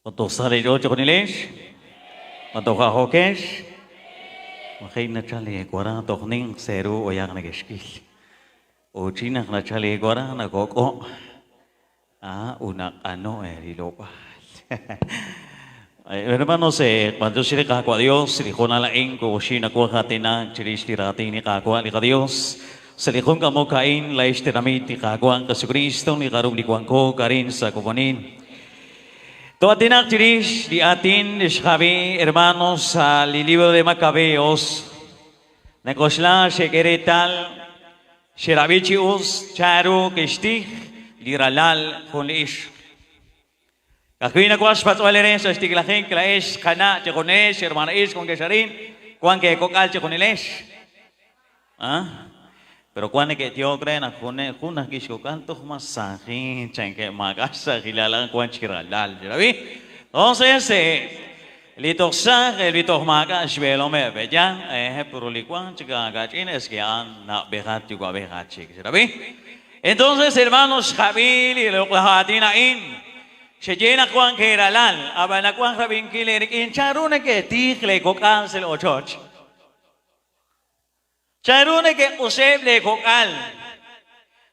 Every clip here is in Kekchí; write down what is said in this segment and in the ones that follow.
Ma toj sa leech'ool chejunilex? Ma toj ajo'kex? Maji' nachal eewara toj ninq sa' eeru b'ayaq nekexkil. Uuchin naq nachal eewara nakok'o' ah, ut naq'ano' eerilob'aal. Hermanos, b'antiox li Qaawa' Dios, li hoonal a'in kooxi nawaj aatinak chirix li raatin li Qaawa' li qaDios. Sa' li jun k'amok a'in, laa'ex xtenamit li Qaawa' Jesukristo, li jarub' li wanko arin sa' komonil. To'aatinaq chirix li aatin li xqab'i, hermanos, sa' li libro de Macabeos. Nak'oxla xek'e reetal, xerab'i chi us chanru kixtij li ralal jun li ixq. Ka'ajwi' nawaj xpatz'b'al eere sa' xtiklajik, laa'ex qana' chijunex, hermana ixq wankex arin, wank eekok'al chijunilex. Ah, pero wan neke'tihok re naq jun jun ajwi' xkok'al toj mas saajin, chankeb' maak'a' xsaajilal a'an wan chi ralal, xerab'i? Entonces, li toj saaj, li toj maak'a' xb'eelomeb', ya, pero li wan chik ka'ch'in es que a'an na'b'ejat yuwa'b'ejat chik, xerab'i? Entonces, hermanos, xqab'i li loq'laj aatin a'in. Xeye naq wank eeralal, ab'an nawank rab'inkil eerik'in chanru neke'tij leekok'al sa' li ochoch. Chanru neke'q'useb' leekok'al?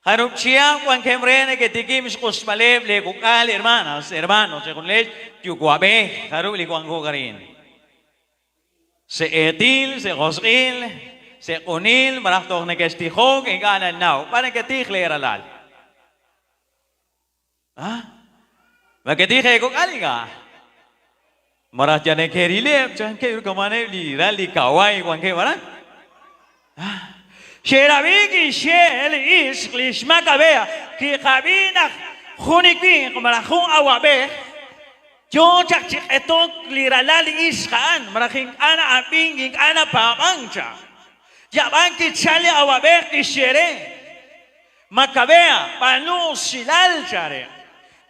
Jarub' chihab' wankeb' re neketikib' xq'usb'aleb' leekok'al, hermanas, hermanos, chejunilex yuwa'b'ej, jarub' li wanko arin? Se'eetil, se'josq'il, se'q'unil, malaj toj nekextijok, ink'a' nannaw. B'ar neketij leeralal? Ah, ma ketij eekok'al ink'a'? Malaj yal neke'rileb' chankeb' ru kama'aneb' li ral li kawaay wankeb' aran? Ah, xe'rab'i kixye li ixq li xMakabea, kiqab'i naq jun li winq malaj jun awab'ej yoo chaq chi q'etok li ralal li ixq a'an, malaj ink'a' na'ab'ink, ink'a' napaab'ank chaq. Yab'an kichal li awab'ej kixye re, Makabea, b'aanu usilal, chare.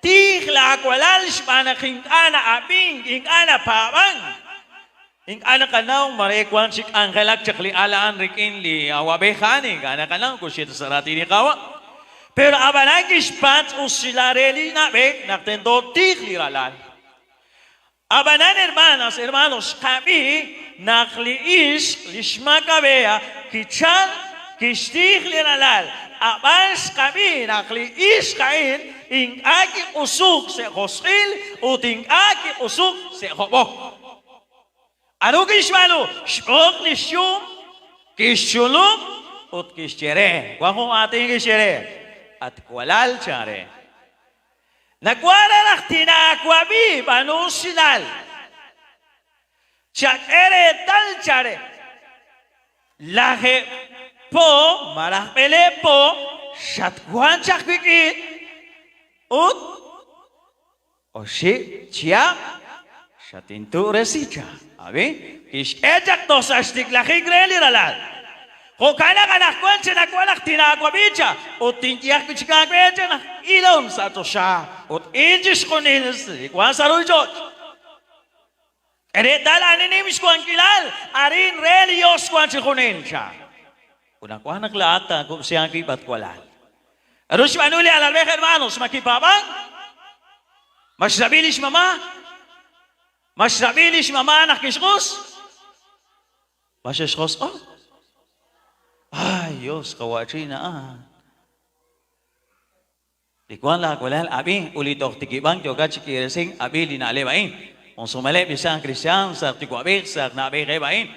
Tij laawalal xb'aan naq ink'a' na'ab'ink, ink'a' napaab'ank. Ink'a' naqanaw mare wank chi k'anjelak chaq li al a'an rik'in li awab'ej a'an, ink'a' naqanaw koxye ta sa' raatin li Qaawa'. Pero ab'anan kixpatz' usilal re li na'b'ej naq tento tij li ralal. Ab'anan hermanas, hermanos, xqab'i naq li ixq li xMakabea kichal kixtij li ralal, ab'an xqab'i naq li ixq a'in ink'a' kiq'usuk sa' josq'il ut ink'a' kiq'usuk sa' job'ok. K'aru kixb'aanu? Xb'oq li xyum, kixchulub' ut kixye re, wan jun aatin kixye re, At walal, chan re. Nawaj raj tinaawab'i, b'aanu usilal. Chak'e reetal chare lajeeb' po malaj b'eleeb' po xatwank chaq wik'in ut oxib' chihab' xatintu'resi cha. Ab'i, kixk'e chaq toj sa' xtiklajik re li ralal. Jo'kan naq anaqwan chenawal naq tinaawab'i cha, ut tinye ajwi' chik aawe cha naq ilom sa' choxa ut il chixjunil li wank sa' ruuchich'och'. K'e reetal ani nim xwankilal, arin re li Yos wank chixjunil cha. Ut nawaj naq laa'at taakub'si aawib' at walal. K'aru xb'aanu li alalb'ej hermanos? Ma kipaab'ank? Ma xrab'i li xmama'? Ma xrab'i li xmama' naq kixq'us? Ma xexjosq'o'? Ay, Dios, qawa'chin a'an. Li wank laawalal ab'i ut li toj tikib'ank yookat chi k'iiresink ab'i li na'leb' a'in. Onsumeleb' li saaj kristiaan, saaj yuwa'b'ej, saaj na'b'ej eb' a'in.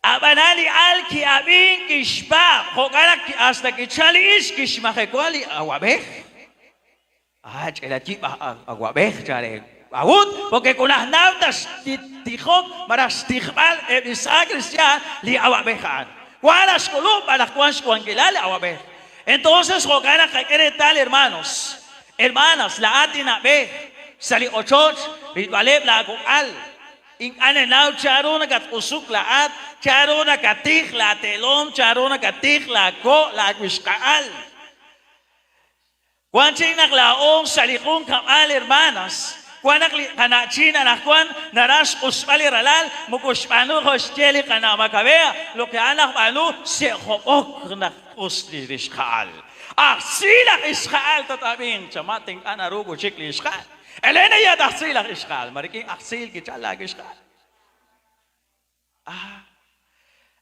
Ab'anan li al ki'ab'ink kixpaab', jo'kan naq hasta kichal li ixq kixmajewa li awab'ej. Ah, ch'ela yib' awab'ej, chan re. K'a'ut? Porque kunaj naw ta xtijok malaj xtijb'al eb' li saaj kristiaan li awab'ej a'an. Wank raj xk'ulub' malaj wank xwankilal li awab'ej. Entonces jo'kan naq qak'e reetal hermanos, hermanas, laa'at li na'b'ej sa' li ochoch rilb'aleb' laakok'al. Ink'a' nenaw chanru nakatq'usuk laa'at, chanru nakatij laateelom, chanru nakatij laako' laawixqa'al. Wan chik naq laa'o sa' li junkab'al, hermanas, wan naq li qana'chin anaqwan naraj xq'usb'al li ralal, moko xb'aanu jo' xye li qana' Macabea, lo que a'an najb'aanu se'job'ok naq q'us li rixqa'al. Ajsi laj ixqa'al tat-ab'inq, chamat ink'a' naru wi' chik li ixqa'al. Elena yat ajsi laj ixqa'al, ma rik'in ajsiil kichalk laawixqa'al? Ah.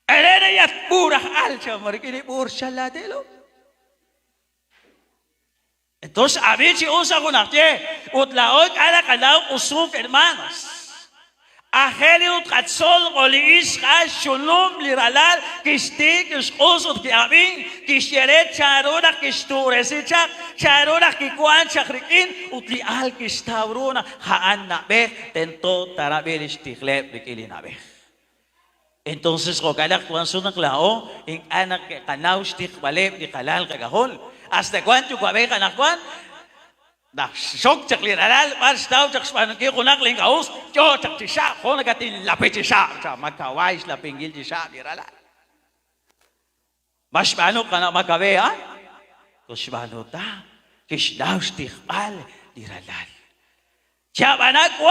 Elena yat b'uur aj al, chan, ma rik'in li b'uur xchalk laateelom? Entonces ab'i chi us sa' junaq ye, ut laa'o ink'a' naqanaw q'usuk, hermanos. Aajel ru tqatzol jo' li ixq a'an xxulum li ralal kixtiik, kixq'us ut ki'ab'ink, kixye re chanru naq kixtu'resi chaq, chanru naq kiwank chaq rik'in ut li al kixtaw ru naq a'an na'b'ej tento taarab'i li xtijleb' rik'in li na'b'ej. Entonces jo'kan naq wank sut naq laa'o ink'a' neke'qanaw xtiqb'aleb' li qalal qak'ajol. Hasta wank yuwa'b'ej anaqwan naq xxok chaq li ralal b'ar xtaw chaq xb'aanunkil junaq li ink'a' us, yo chaq chi xaab', jo' nakatinlapi chi xaab', chan, ma kawaay xlapinkil chi xaab' li ralal. Ma xb'aanu qana' Makabeo a'an? Moko xb'aanu ta, kixnaw xtijb'al li ralal. Chab'ana'